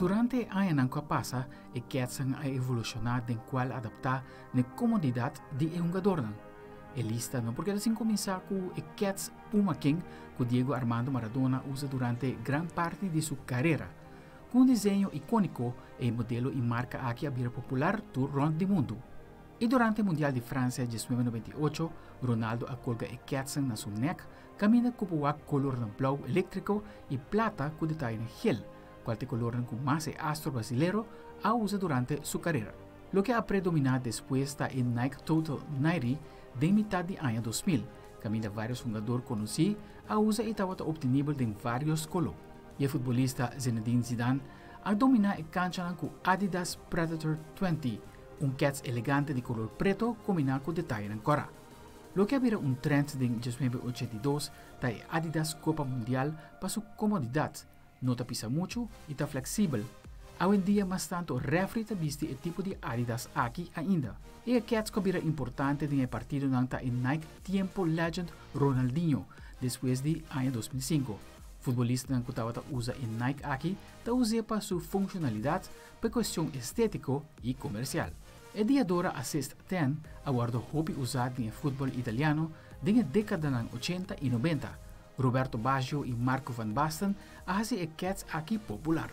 Durante añanan cu a pasa, e ketsnan a evoluciona den cual adapta n'e comodidad di e hungadornan. E lista no por keda sin cuminsa cu e kets Puma King cu Diego Armando Maradona usa durante gran parti di su carera. Cu un diseño iconico, e modelo y marca aki a bira popular tur rond di mundo. Y durante Mundial di Francia 1998, Ronaldo a colga e ketsnan na su nek caminda cu por wak colornan blauw electrico y plata cu detayenan gel, cual ta e colornan cu mas e astro brasilero a usa durante su carera. Loke a predomina despues ta e Nike Total 90 den mitad di aña 2000, caminda varios hungador conoci a usa y tabata obtenibel den varios color. Y e futbolista Zinedine Zidane a domina e canchanan cu Adidas Predator 20, un kets elegante di color preto combina cu detayenan cora. Loke a bira un trend den 1982 ta e Adidas Copa Mundial pa su comodidad, no ta pisa mucho y ta flexibel. Awendia mas tanto referee ta bisti e tipo di Adidas aki ainda. E kets cu a bira importante den e partidonan ta e Nike Tiempo Legend Ronaldinho despues di aña 2005. Futbolistanan cu tabata usa e Nike aki ta us'e pa su funcionalidad, pa e cuestion estetico y comercial. E Diadora Assist 10 a wordo hopi usa den e futbol italiano den e decadanan 80 y 90. Roberto Baggio y Marco van Basten a haci e kets aki popular.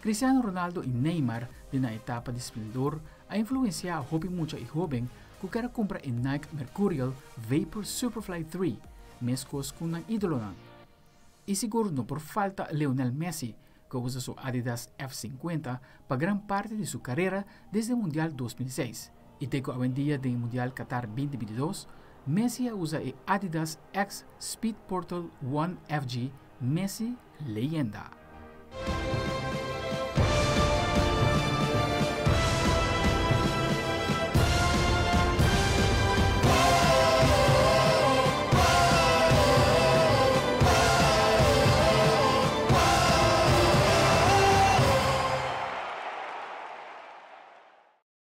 Cristiano Ronaldo y Neymar den nan etapa di splendor a influencia hopi mucha y hoben cu kier a cumpra e Nike Mercurial Vapor Superfly 3, mescos cu nan idolonan. Y sigur no por falta Lionel Messi, cu a usa su Adidas F50 pa gran parti di su carera desde Mundial 2006. Y te cu awendia den Mundial Qatar 2022, Messi a usa e Adidas X Speed Portal 1 FG Messi Leyenda.